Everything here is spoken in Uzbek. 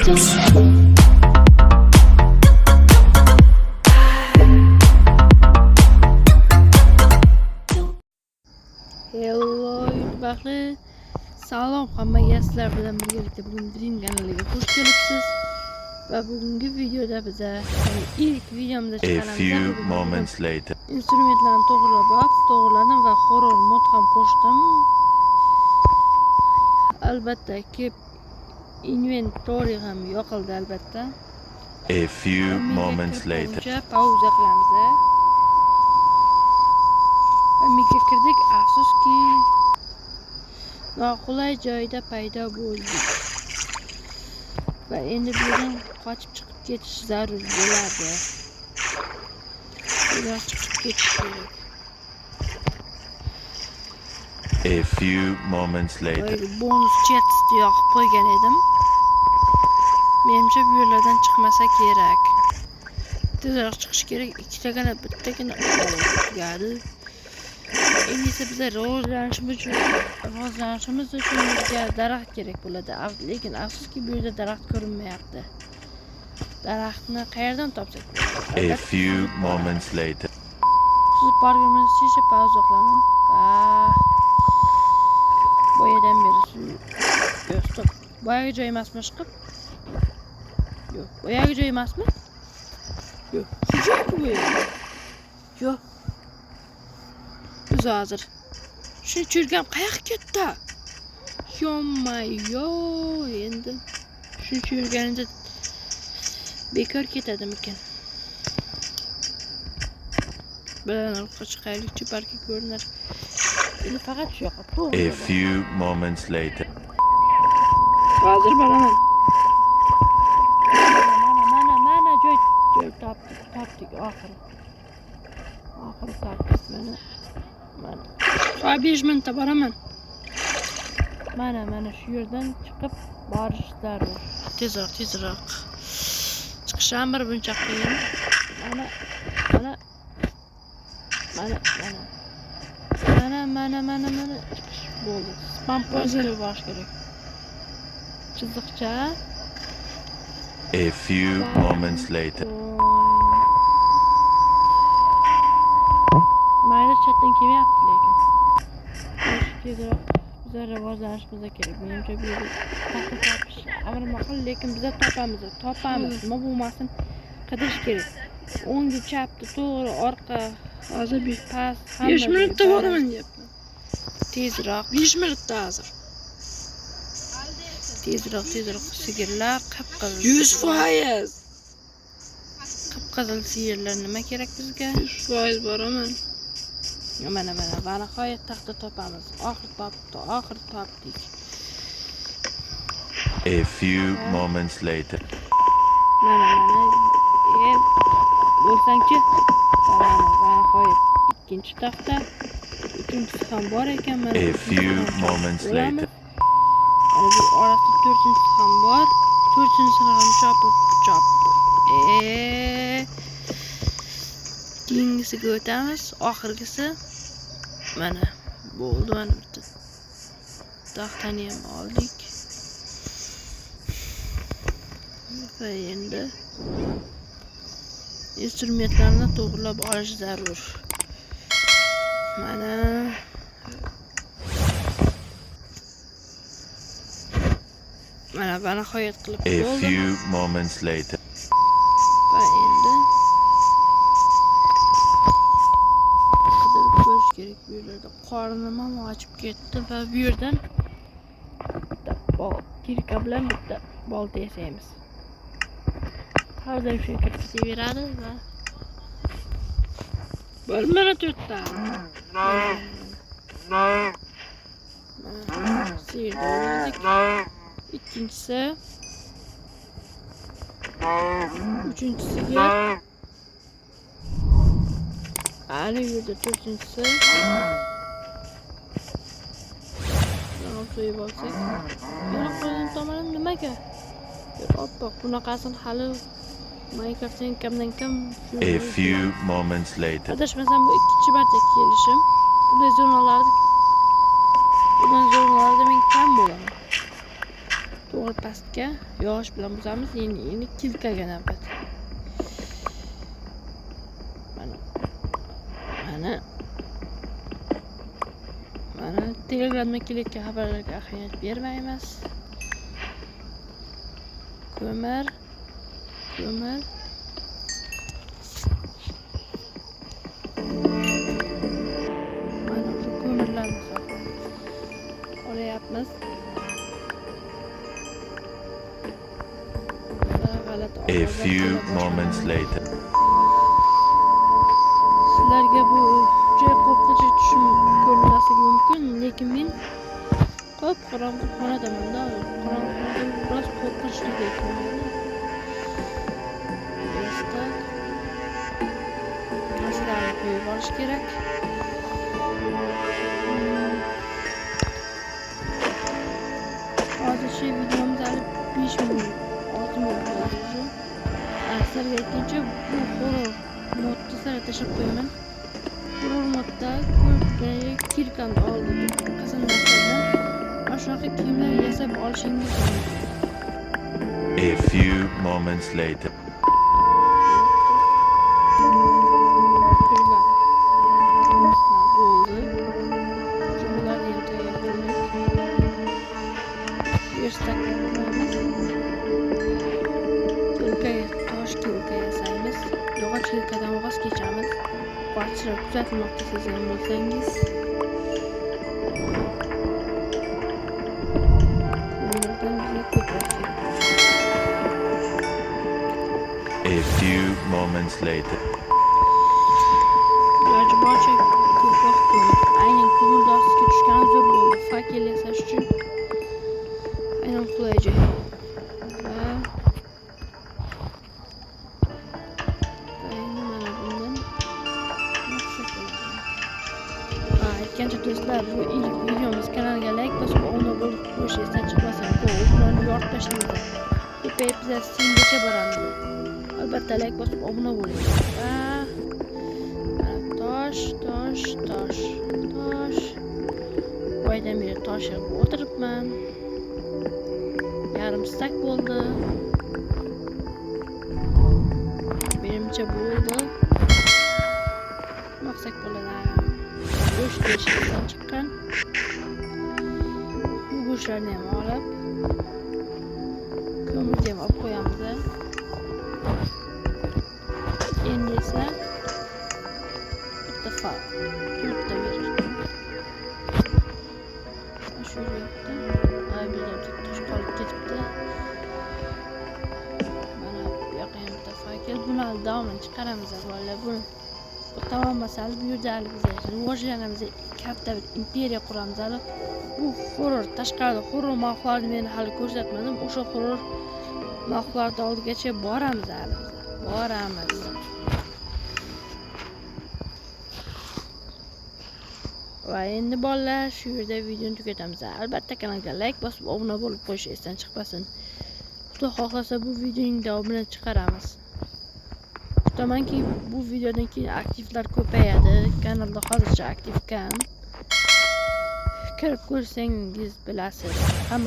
Hello YouTube ahli. Salom hammaga, sizlar bilan birgalikda bugun Dream kanaliga xush kelibsiz. Va bugungi videoda biza ilk videomizda A chiqaramiz. few moments later. Instrumentlarni to'g'rilab to'g'riladim va horror mod ham qo'shdim. Albatta, keep inventory ham yoqildi albatta. A few moments later. Pauza qilamiz. Va miga kirdik, afsuski noqulay joyda paydo bo'ldik. Va endi bu yerdan qochib chiqib ketish zarur bo'ladi. Tezroq chiqib ketish kerak. A few moments later. Boyagi bonus chatni yoqib qo'ygan edim. Menimcha bu yerlardan chiqmasa kerak. Tezroq chiqish kerak. Ikkitagina, bittagina tugadi. Endi esa biza rivojlanishimiz uchun bizga daraxt kerak bo'ladi. Lekin afsuski bu yerda daraxt ko'rinmayapti. Daraxtni qayerdan topsak bo'ladi? A few moments later. Suzib borgunimizcha pauza qilaman. Va boyadan beri suv. Yo'q, stop. Boyagi joy emasmi chiqib? Yo'q, boyagi joy emasmi? Yo'q, shu joy-ku bu. Yo'q. Biz hozir shuncha yurgan qayoqqa ketdi? Yo-mayo, endi shuncha yurganida bekor ketadimikan? Bilan orqa chiqaylikchi, balki ko'rinar. Endi faqat shu yoqqa to'g'ri. A few moments later. Hozir boraman. Mana, mana, mana joy topdik oxiri. Oxiri topdik mana. Mana. Soat 5 minutda boraman. Mana, mana shu yerdan chiqib borish zarur. Tezroq, tezroq. Chiqish ham bir buncha qiyin. Mana, mana. Mana, mana. Mana, mana, mana, mana chiqish bo'ldi. Spam pointga borish kerak. Chiziqcha. A few moments later. Mayli, chatdan kelmayapti lekin. Tezroq biza rivojlanishimiz kerak. Menimcha bu yerda taxta topish amr ma'qul, lekin biza topamiz, topamiz. Nima bo'lmasin qidirish kerak. O'ngga, chapni, to'g'ri, orqa, Hozir past, 5 minutda boraman deyapman. Tezroq. 5 minutda hozir. Tezroq, tezroq sigirlar, qip-qizil. 100%. Qip-qizil sigirlar nima kerak bizga? 100% boraman. Mana, mana, va nihoyat taxta topamiz. Oxir topdi, oxir topdik. A few moments later. Mana, mana. Bo'lsangchi. Mana, va nihoyat ikkinchi taxta. Uchinchisi ham bor ekan, mana. A few moments later. Mana bu orasida to'rtinchisi ham bor. To'rtinchisini ham chopib, chopib. Keyingisiga o'tamiz. Oxirgisi mana bo'ldi. Mana bitta taxtani ham oldik. Va endi instrumentlarni to'g'rilab olish zarur. Mana mana va nihoyat qilib A bo'ldim. few moments later. Va endi qidirib ko'rish kerak bu yerlarda. Qornim ham ochib ketdi va bu yerdan bitta kirka bilan bitta bolta yasaymiz. Har doim shunga kirib ketaveradi va Bir minut o'tdi. Mana sigirni o'ldirdik. Ikkinchisi, uchinchisiga, ana yerda to'rtinchisi. So'yib olsak. Yana qo'ydim tomonim nimaga? Oppoq bunaqasini hali Minecraftdan kamdan kam shu A few moments later. Adashmasam bu ikkinchi marta kelishim. Bunday zonalarda men kam bo'laman. To'g'ri pastga yog'och bilan buzamiz. Endi kilkaga navbat. Mana. Mana. Mana Telegramda kelayotgan xabarlarga ahamiyat bermaymiz. Ko'mir. Ko'mir. Mana shu ko'mirlarni olyapmiz. A few moments later. Sizlarga bu juda qo'rqinchli tushum ko'rinmasligi mumkin, lekin men qop-qorong'i xonadaman-da, qorong'i xonada biroz qo'rqinchli ko'rinadi. Versak narsalarni qo'yib olish kerak. Hozircha videomiz hali 5 minut, 6 minut bo'ldi уже. Sizlarga aytgancha bu horror modni sizlarga tashlab qo'yaman. Horror modda ko'rgan kirkamni oldim. Qizil narsadan mana shunaqa kiyimlar yasab olishingiz mumkin. A few moments later. Bo'ldi. Bularni ham tayyorladik. Verstakka qo'yamiz. Kilka, tosh kilka yasaymiz. Yog'och kilkadan voz kechamiz. Qochishlar kuzatilmoqda sezgan bo'lsangiz. Ko'mirdan bizga ko'proq kerak. A few moments later. Iloji boricha ko'proq ko'mir. Aynan ko'mir ostiga tushgani zo'r bo'ldi. Fakel yasash uchun aynan qulay joy. Va endi mana bundan maqsad bo'ladi. Va aytgancha do'stlar, bu ilk videomiz. Kanalga like bosib, obuna bo'lib qo'yish esdan chiqmasin. Obunani yorib tashlaymiz. Ko'payib biz Steamgacha boramiz. Albatta like bosib obuna bo'ling. Va tosh, tosh, tosh, tosh. Boydan beri tosh yig'ib o'tiribman. Yarim stak bo'ldi. Menimcha bo'ldi. Maqsad bo'ladi. Go'sht teshikdan chiqqan. Bu go'shtlarni ham olib, ko'mirni ham olib qo'yamiz. Endi esa bitta to'rtta berir. Shu yerda ay bu yerda tosh qolib ketibdi. Mana bu yoqqa ham bitta fakel. Buni hali davomini chiqaramiz bolalar. Buni bu tamom emas hali, bu yerda hali biz rivojlanamiz, katta bir imperiya quramiz hali. Bu horror tashqarida horror mavzularni men hali ko'rsatmadim. O'sha horror mavzularni oldigacha boramiz hali biz. Boramiz. Va endi bolalar shu yerda videoni tugatamiz. Albatta kanalga like bosib obuna bo'lib qo'yish esdan chiqmasin. Xudo xohlasa bu videoning davomini chiqaramiz. Kutamanki bu videodan keyin aktivlar ko'payadi. Kanalda hozircha aktiv kam. Kirib ko'rsangiz bilasiz. Hamma